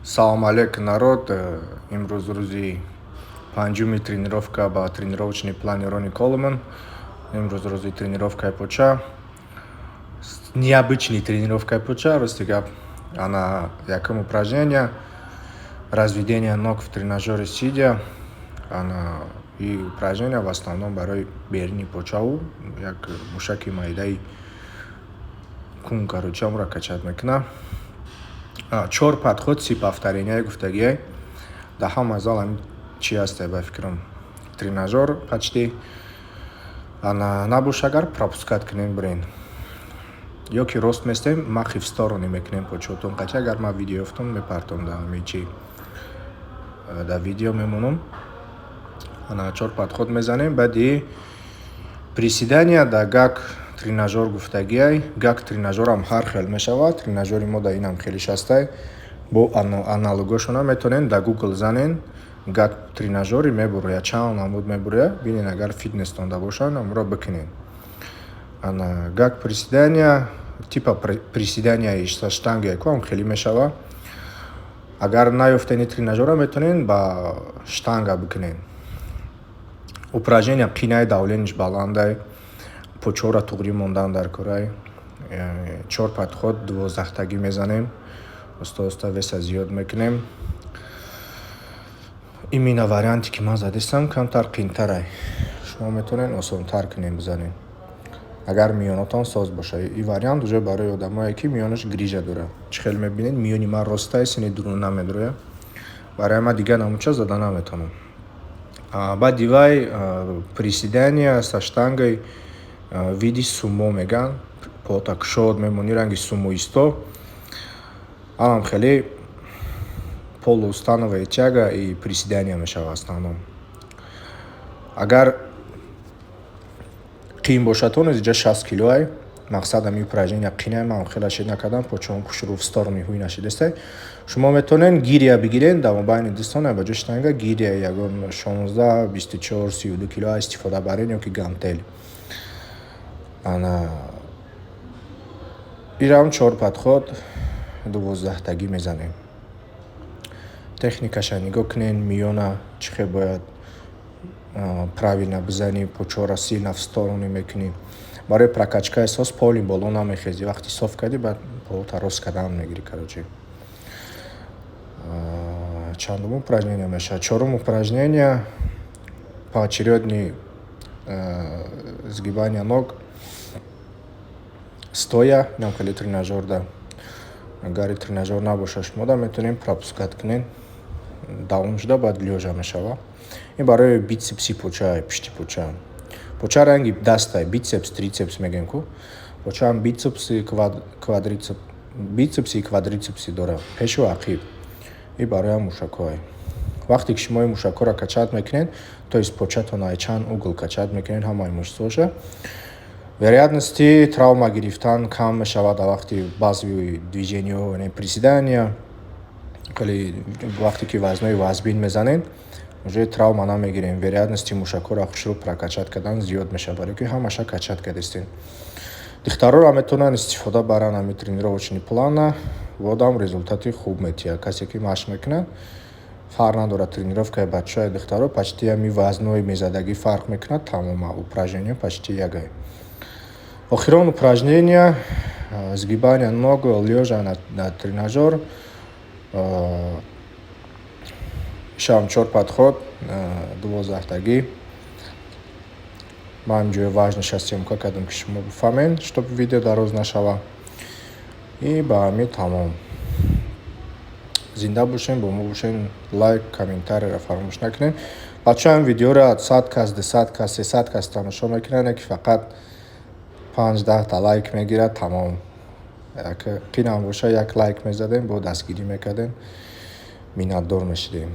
Салом алейкум, народ! Имрӯз рӯзи панҷуми тренировка ба тренировочный плани Рони Колман. Имрӯз рӯзи тренировкаи поча. Необычный тренировкаи поча, рости гап. Ана, якум упражнение — разведение ног в тренажёре сидя. Ана, и упражнение в основном барои берини почаву як мушаки майдаи кун, короче, амро качать мекунад. Чор подход, 30 повторения гуфтагиай. Дар ҳама зал ҳамин чи ҳасте, ба фикрам, тренажёр почти. Ана, набоша, агар пропускать кунем, бирен. Ё ки рост местем, махи в стороны мекунем почотон қача. Агар ман видео ёфтам, мепартом дар ҳамин чи, дар видео мемонам. Ана, чор подход мезанем, баъди приседания дар гак тренажёр гуфтагиай. Гак тренажёрам ҳар хел мешавад. Тренажёри мо дар инам хеле шастай. Бо аналогошона метавонед дар Google занен гак тренажёри, мебурояд, чанд намуд мебурояд. Бинед, агар фитнестонда бошанд, амро бикунед. Ана, гак приседания типа приседанияи со штангой ку хеле мешавад. Агар наёфтед ин тренажёрро, метавонед ба штанга бикунед. Упражнения қинай, давлениаш баландай, почоро туғрӣ мондан дар корай. Чор подход, 12-тагӣ мезанем. Оста оста веса зиёд мекунем. Именно варианте, ки ман задистам, камтар қинтарай. Шумо метавонед осонтар кунед, бизанед. Агар миёнатон соз бошад. Ин вариант уже барои одамое, ки миёнаш грижа дорад. Чӣ хел мебинед, миёни ман ростай, сини дурун намедрояд. Барои ман дигар намудча зада наметавонам. Баъди вай приседания со штангой види сумо мегӯянд. Пота кушод мемонӣ, ранги сумоисто. Анам хеле полустановая тяга и приседания мешавад в основном. Агар қиин бошад, то инҷа 60 килоай. Мақсад, ҳамин упражнения қинай, ман хеле шед накардам, почаҳом хушрӯ в стороны ҳуй нашидестай. Шумо метавонед гиря бигиред дар мобайни дастон, ба ҷои штанга гиря ягон 16, 24, 32 кило истифода баред ё ки гантел. Ана, ирам чор подход, 12-тагӣ мезанем. Техникаша нигоҳ кунед, миёна чӣ хел бояд правильно бизанӣ, почора сильно в стороны мекунӣ. Барои прокачкаи сос поли боло намехезӣ. Вақти соф кардӣ, баъд пота рост кардан мегирӣ, короче. Чандум упражнение мешавад? Чорум упражнение — поочередный сгибания ног стоя, инам хеле тренажёрда. Агар тренажёр набошад, шумода метавонем пропускать кунед. Давом шуда, баъд лёжа мешавад. Ин барои битсепси поча, пишти поча. Поча ранги дастай, битсепс, тритсепс мегӯем ку. Почаам битсепси, квадритсеп, битсепси, квадритсепси дорад, пешу ақиб. Ин барои ҳам мушакҳое. Вақте ки шумо ин мушакҳоро качать мекунед, то есть початон ай чанд угол качать мекунед, ҳамаи мышцаҳоша, вероятности травма гирифтан кам мешавад дар вақти баъзи движениҳо, яъне приседания, хеле вақте ки вазнои вазбин мезанед, уже травма намегирем. Вероятности мушакҳоро хушрӯ прокачать кардан зиёд мешавад, барое ки ҳамаша качать кардистем. Духтарҳоро метавонанд истифода баранд ҳамин тренировочный плана, бодам результати хуб метиҳад. Касе ки машқ мекунад, фарқ надорад тренировкаи бачаҳои духтаро, почти ҳамин вазнои мезадагӣ фарқ мекунад, тамома упражнения почти ягай. Охирон упражнения — сгибания ног лёжа на тренажёр. Ишам чор подход, 12-тагӣ. Ман ҷои важныйша съёмка кардам, ки шумо бифаҳмед, чтоб видео дароз нашавад. И ба ҳамин тамом. Зинда бошем, бо мо бошен, лайк, комментарийро фаромӯш накунед. Бачаҳо, ин видеоро 100 кас, 200 кас, 300 кас тамошо мекунанд, ки фақат панҷ 10-та лайк мегирад, тамом. Як қинам боша, як лайк мезадем, бо дастгирӣ мекардем, миннатдор мешудем.